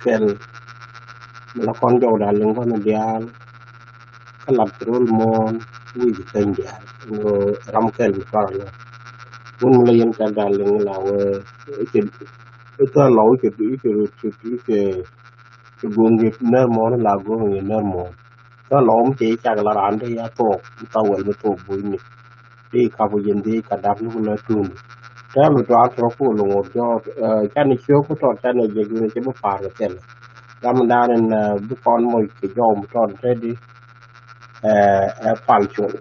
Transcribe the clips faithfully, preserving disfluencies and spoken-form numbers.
kɛl. Mi la kɔn jɔw da̱ŋ liŋ kɔn diaal. Kä lat kɛ rol muɔ̱ɔ̱n wi̱i̱ kɛ keny diaal. Ŋö ram kɛl mi tuar alɔ. Wun mi la yɛn kɛl da̱ŋ liŋ la wee. I̱ cɛ i̱ thäl lɔ i̱ cɛ i̱ cɛ i̱ cɛ i̱ cɛ go̱o̱ŋ yɛ nɛr muɔ̱ɔ̱n la go̱o̱ŋ yɛ nɛr muɔ̱ɔ̱n. Kä lɔm cɛ cak la raan dee ya thuɔk mi thawɛl mi thuɔk bunyni. Dee kap wi̱i̱ jɛn dee ka dap ni ku lɛ tun. Tɛm mi tuaar tɔrɔ ku lɛ ŋot jɔɔk, eh, canɛ ciök ku tɔt canɛ jɛ duun cɛ bi pa̱a̱r kɛ thil. Gam dan in, eh, bi kɔn moc kɛ jɔw mi tɔt te di, eh, eh, pal col.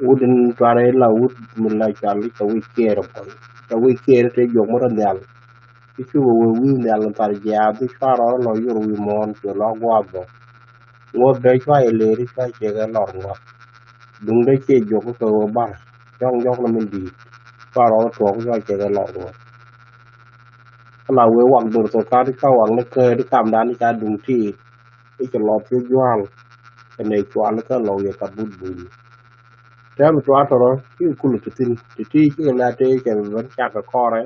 Wut in tuaar ila wut mi la cual i̱ ca wi̱c kiɛɛr ɛ puɔ̱ny. Ca wi̱c kiɛɛr te juɔk mi rɔ nhial. I̱ cukɛ wee wi̱i̱ nhial in thar jiaath i̱ cua rɔɔdɛ lɔ yor wi̱i̱ muɔ̱ɔ̱n cuɛ lɔ gua̱a̱th bä. Ŋuɔ̱th dee cua yɛ leer i̱ cua ciek ɛ lɔr ŋuɔ̱th. Duŋdɛ ciɛ juɔk kɛ wee bar. Jɔ̱ŋ jɔ̱k ni min di̱i̱t. Cua rɔɔdɛ tuɔɔk i̱ cua ciek ɛ lɔr ŋuɔ̱th. Kä la wee wak dor thok kat i̱ cua wak ni käät i̱ kamdan i̱ ca duŋ tiit. I̱ cɛ lɔth i̱ jua̱a̱l. Kɛ nɛy cual i̱ kä lɔk yɛ ka but bunyni. Tɛm tuaar tɔrɔ ci kulɛ ti thi̱n ti ti ci kɛ la tëë cɛ ben cak kɛ kɔrɛ.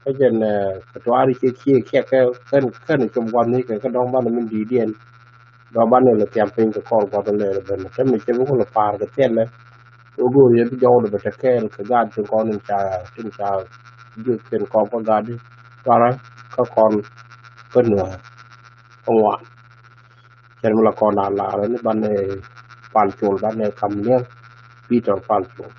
Kä jɛn, eh, kɛ tuaari ciek ciek ciek kɛ kɛn kɛn cop gua̱thni kɛ kä dɔ̱ŋ banɛ min di̱i̱t yɛn. Dɔ̱ŋ banɛ lɛ thiam piny kɛ kɔr gua̱th lɛ lɛ ben. Te mi cɛ bi kulɛ pa̱a̱r kɛ thilɛ. Wä go̱o̱r yɛ bi jɔwdɛ bɛ te kɛɛl kɛ gaat tin kɔn in ca tin ca jiök kɛn kɔn kä gaat di. Tuarä kä kɔn kä nuäär. Kä ŋuan. Cɛn mi la kɔn a lar ni banɛ pal col banɛ kam niɛŋ. Peter pal col.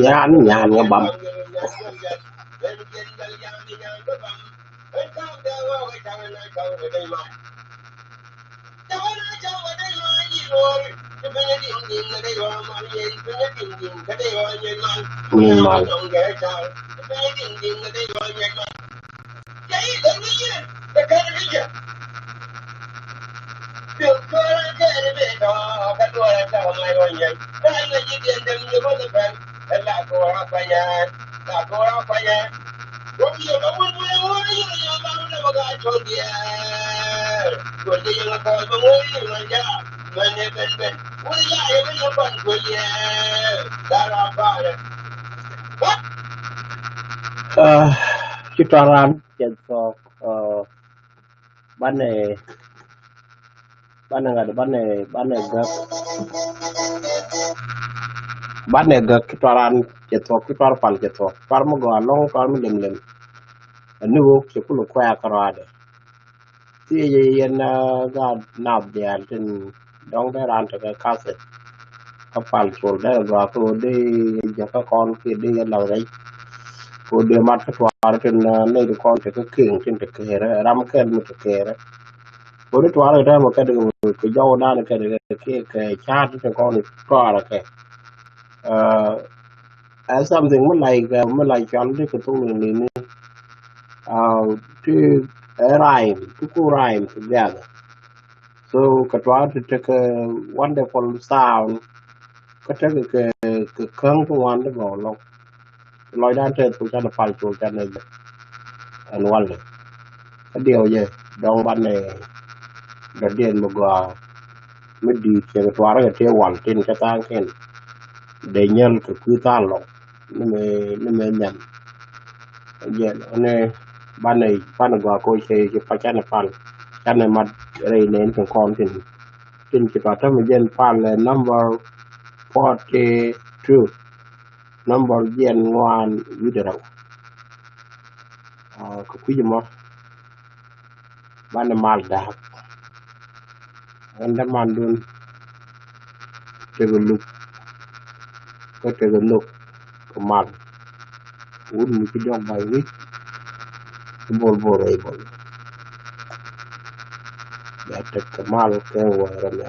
Nyan nyan ŋa bam. Min mal. Ah, ci tɔran cɛ thɔk, ah, banɛ, banɛ ŋa̱t, banɛ, banɛ gäk. Banɛ gäk ci tɔran cɛ thɔk, ci tɔr pal cɛ thɔk. Tɔr mi gɔaa lɔŋ, tɔr mi lem lem. Ani wok cɛ kul kuɛ̈ɛ̈ kärɔadɛ. Thiecɛ yɛn, ah, gaat nath diaal tin dɔ̱ŋ dee raan tekɛ kathɛ. Kä pal col dee gɔaa kɛ ɣöö dee jäkä kɔn kiɛ dee yɛ lath rɛc. Kɛ ɣöö dee mat kä tuaar tin, ah, nɛy ti kɔn tekɛ kiɛŋ tin te kɛɛrɛ, ram kɛl mi te kɛɛrɛ. Kɛ ɣöö dee tuaar kɛ täämɛ kɛ dee kɛ jɔwdan kɛ dee kɛ, kɛ, kɛ ca̱a̱t tin kɔn tuaar kɛ. Uh, uh, something mi like, uh, mi like cual di kɛ thok ni ni ni. Uh, ti, uh, rhyme, ti ku rhyme together. So kɛ tuaar ti tekɛ wonderful sound. Kä tekɛ kɛ, kɛ käŋ ti wan di gɔw lɔŋ. Lɔcdan tɛth ku canɛ pal col canɛ jɛ. Ɛn walɛ. Kä diɛw jɛ dɔ̱ŋ banɛ dɔ̱diɛn mi gɔaa. Mi di̱i̱t cɛ kɛ tuaar kɛ tëë wal tin cɛ tha̱a̱ŋ kɛn. Dee nyɛl kɛ kui̱ thaal lɔk ni mɛ ni mɛ nhiam. Jɛn ɔnɛ banɛ banɛ gɔaa koc kɛ ci pa canɛ pal canɛ mat rɛy nɛn tin kɔn tin tin ci tɔt tämɛ jɛn pal ɛ number forty two. Number jiɛn ŋuan wi̱dɛ rɛw. Kɛ kui̱c mɔ banɛ mal da̱a̱k. Ɣän dämandun tekɛ luk kä tekɛ nhök kɛ mal. Wut mi ci diɔk ba̱ny wi̱c ci bol bol rɛy bol. Bɛ tekɛ mal kɛ wä rɛmɛ.